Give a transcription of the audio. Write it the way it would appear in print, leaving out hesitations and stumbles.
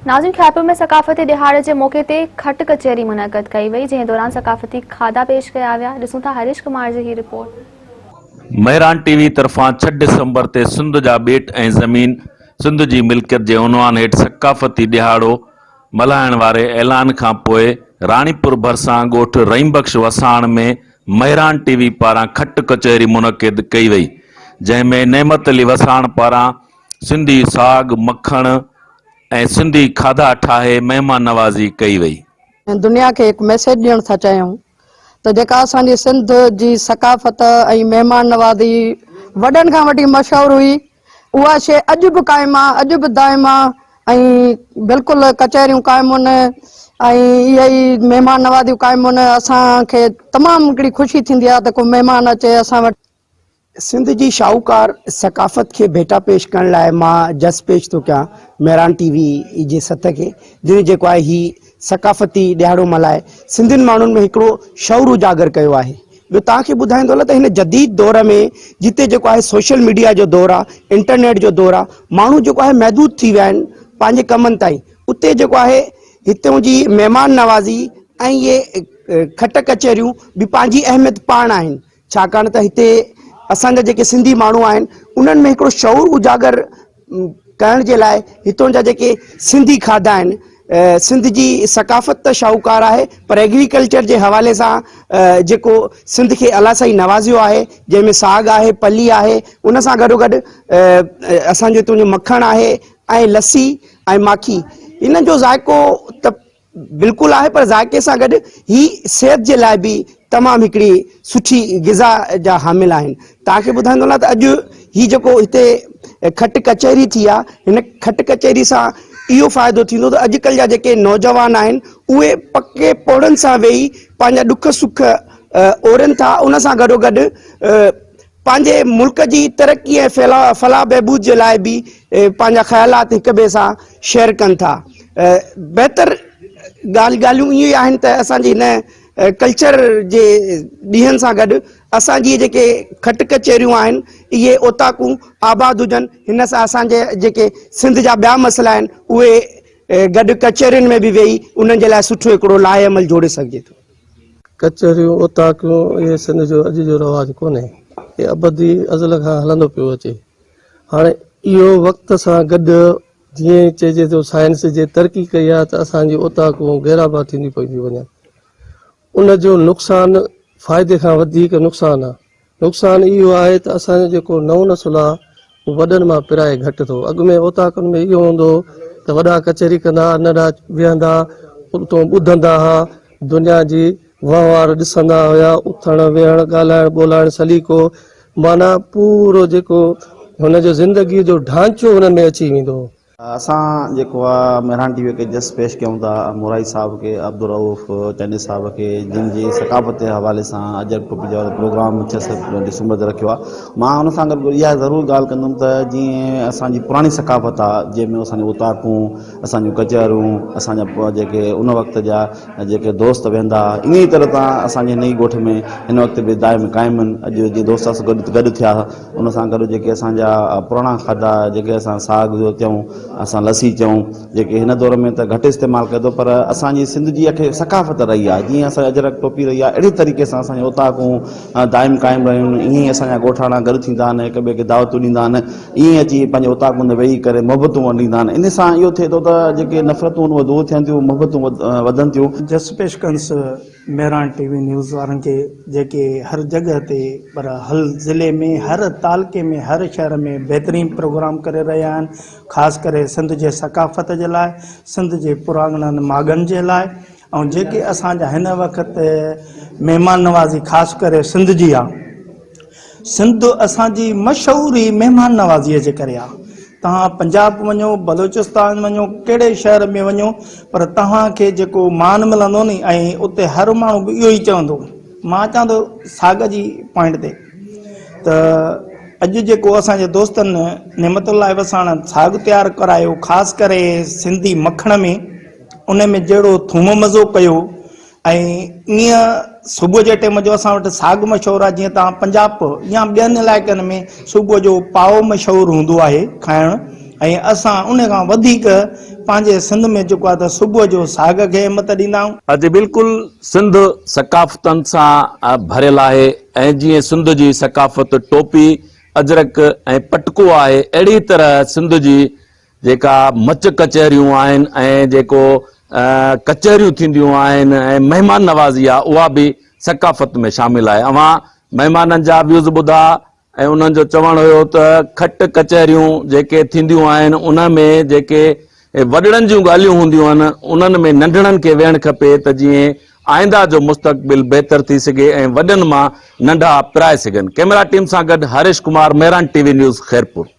ناظرين خيرپور ۾ ثقافتي ڏهاڙي جي موقعي تي کٽ ڪچهري منعقد ڪئي وئي جنهن دوران ثقافتي کاڌا پيش ڪيا ويا ڏسون ٿا هريش ڪمار جي هي رپورٽ. مهراڻ ٽي وي طرفان ڇهه ڊسمبر تي سنڌ جا ٻيٽ ۽ زمين سنڌ جي ملڪيت جي عنوان هيٺ ثقافتي ڏهاڙو ملهائڻ واري اعلان کان پوء راڻيپور ڀرسان ڳوٺ رحيم بخش وساڻ ۾ مهراڻ ٽي وي پاران کٽ ڪچهري منعقد ڪئي وئي جنهن ۾ نعمت علي وساڻ پاران سنڌي ساڳ، مکڻ ۽ سنڌي کاڌا ٺاهي مهمان نوازي ڪئي وئي. دنيا کي هڪ ميسيج ڏيڻ ٿا چاهيون ته جيڪا اسان جي سنڌ جي ثقافت ۽ مهمان نوازي وڏن کان وٺي مشهور هئي اها شيء اڄ به قائم آ اڄ به دائم آ ۽ بلڪل ڪچهريون قائم هن ۽ اهي ئي مهمان نوازيون قائم هن اسان کي تمام هڪڙي خوشي ٿيندي آ ته ڪو مهمان اچي اسان وٽ. سنڌ جي شاهوڪار ثقافت کي ڀيٽا پيش ڪرڻ لاء مان جس پيش ٿو ڪيان مهراڻ ٽي وي جي سٿ کي جن جيڪو آهي هي ثقافتي ڏهاڙو ملهائي سنڌين ماڻهن ۾ هڪڙو شعور اجاگر ڪيو آهي ٻيو توهان کي ٻڌائيندو هلان ته هن جديد دور ۾ جتي جيڪو آهي سوشل ميڊيا جو دور آهي انٽرنيٽ جو دور آهي ماڻهو جيڪو آهي محدود ٿي ويا آهن پنهنجي ڪمن تائين اتي جيڪو آهي هتون جي مهمان نوازي ۽ اهي کٽ ڪچهريون به پنهنجي اهميت پاڻ آهن ڇاڪاڻ ته هتي اسان جا جيڪي سنڌي ماڻهو آهن انهن ۾ هڪڙو شعور اجاگر ڪرڻ جي لاء هتون جا جيڪي سنڌي کاڌا آهن سنڌ جي ثقافت ته شاهوڪار آهي پر ايگريڪلچر جي حوالي سان جيڪو سنڌ کي الله سائين نوازيو آهي جنهن ۾ ساڳ آهي پلي آهي ان سان گڏو گڏ اسان جو هتون جو مکڻ آهي ۽ لسي ۽ ماکي انهن جو ذائقو ته بلڪل آهي پر ذائقي سان گڏ هي صحت جي لاء به تمام هڪڙي سٺي غذا جا حامل آهن. توهان کي ٻڌائيندو هلان ته اڄ هي جيڪو هتي کٽ ڪچهري ٿي آهي هن کٽ ڪچهري سان اهو فائدو ٿيندو ته اڄڪلهه جا جيڪي نوجوان آهن اهي پڪي پوڙهن سان ويهي پنهنجا ڏک سک اورين ٿا ان سان گڏو گڏ پنهنجي ملڪ جي ترقي ۽ فلاح بهبود جي لاء به پنهنجا خيالات هڪ ٻئي سان شيئر ڪن ٿا. بهتر ڳالهه ڳالهيون اهي آهن ته اسان جي هن ڪلچر جي ڏينهن سان گڏ اسان جي جيڪي کٽ ڪچهريون آهن اهي اوطاقون آباد هجن هن سان اسان جي جيڪي سنڌ جا ٻيا مسئلا آهن اهي گڏ ڪچهرين ۾ به ويهي انهن جي لاء سٺو هڪڙو لاء عمل جوڙي سگهجي ٿو. ڪچهريون، اوطاقيون اهي سنڌ جو اڄ جو رواج ڪونهي. اهي ابدي ازل کان هلندو پيو اچي. هاڻي اهو وقت سان گڏ جيئن چئجي ٿو سائنس جي ترقي ڪئي آهي ته اسان جون اوطاقون غيرآباد ٿينديون پيون ٿيون وڃن. ان جو نقصان فائدي کان وڌيڪ نقصان آهي. نقصان اهو آهي ته اسان جو جيڪو نئون نسل آهي اهو وڏن مان پرائي گهٽ ٿو. اڳ ۾ اوطاقن ۾ اهو هوندو هو ته وڏا ڪچهري ڪندا ها، ننڍا ويهندا ها، اتو ٻڌندا ها، دنيا جي وهنوار ڏسندا هيا، اٿڻ ويهڻ، ڳالهائڻ ٻولهائڻ سليقو معنيٰ پورو جيڪو هن جو زندگيء جو ڍانچو هن ۾ اچي ويندو هو. اسان جيڪو آ مهراڻ ٽي وي کي جس پيش ڪيون ٿا مورائي صاحب کي عبدالرئوف چانڊيي صاحب کي جن جي ثقافت جي حوالي سان اجرڪ ٽوپي جو پروگرام ڇهه ست ڊسمبر تي رکيو آ مان ان سان گڏ اها ضرور ڳالهه ڪندم ته جيئن اسان جي پراڻي ثقافت آ جنهن ۾ اسان جون اوطاقون اسان جون ڪچهريون اسان جا جيڪي ان وقت جا جيڪي دوست ويهندا ها انهي طرح تان اسان جي هن ئي ڳوٺ ۾ هن وقت به دائم قائم آهن اڄ جيئن دوست اسان گڏ گڏ ٿيا ان سان گڏ جيڪي اسان جا پراڻا کاڌا جيڪي اسان ساڳ جو چئون اسان لسي چئون جيڪي هن دور ۾ ته گهٽ استعمال ڪري ٿو پر اسان جي سنڌ جي اک ثقافت رهي آهي جيئن اسان جي اجرڪ ٽوپي رهي آهي اهڙي طريقي سان اسان جون اوطاقون دائم قائم رهيون آهن ائين ئي اسان جا ڳوٺاڻا گڏ ٿيندا آهن هڪ ٻئي کي دعوتون ڏيندا آهن ائين اچي پنهنجي اوطاقن تي ويهي ڪري محبتون ونڊيندا آهن ان سان اهو ٿئي ٿو ته جيڪي نفرتون آهن اهي دور ٿين ٿيون محبتون وڌن ٿيون. جس پيش ڪنس مهراڻ ٽي وي نيوز وارن کي جيڪي هر جڳهه تي پر هل ضلعي ۾ هر تعلقي ۾ هر شهر ۾ بهترين پروگرام ڪري رهيا آهن خاص ڪري سنڌ جي ثقافت جي لاء سنڌ جي پراڻن ماڳن جي لاء ۽ جيڪي اسان جا هن وقت مهمان نوازي خاص ڪري سنڌ جي آ سنڌ اسان جي مشهور ئي مهمان نوازيء جي ڪري آ. توهان پنجاب وڃو، بلوچستان وڃو، ڪهڙي شهر ۾ وڃو پر توهان کي جيڪو مان ملندو ني ۽ اتي هر ماڻهو به اهو ئي چوندو. مان اچان ٿو ساڳ جي پوائنٽ تي ته اڄ جيڪو اسان جي دوستن نعمت الله وساڻ ساڳ تيار ڪرايو خاص ڪري سنڌي مکڻ ۾ ان ۾ جهڙو ٿوم مزو ڪيو ۽ ائين صبح جي ٽيم جو اسان وٽ ساڳ مشهور آهي جيئن توهان پنجاب يا ٻين علائقن ۾ صبح جو پاء مشهور هوندو آهي کائڻ ۽ اسان ان کان وڌيڪ پنهنجي سنڌ ۾ جيڪو آهي ته صبح جو ساڳ کي اهميت ڏيندا آهيون. اڄ بلڪل سنڌ ثقافتن سان ڀريل آهي ۽ جيئن سنڌ جي ثقافت ٽوپي، اجرڪ ۽ پٽڪو آهي اهڙي طرح سنڌ جي جيڪا مچ ڪچهريون آهن ۽ جيڪو ڪچهريون ٿينديون آهن ۽ مهمان نوازي آهي اها به ثقافت ۾ شامل آهي. اوهان مهمانن جا ويوز ٻڌا ۽ انهن جو چوڻ هيو ته کٽ ڪچهريون جيڪي ٿينديون آهن ان ۾ جيڪي وڏڙن جون ڳالهيون هونديون آهن انهن ۾ ننڍڙن کي ويهڻ کپي ته جيئن آئنده جو مستقبل بهتر ٿي سگهي ۽ وڏن مان ننڍا پرائي سگهن. ڪئميرا ٽيم سان گڏ Harish Kumar, Mehran T V news, Khairpur.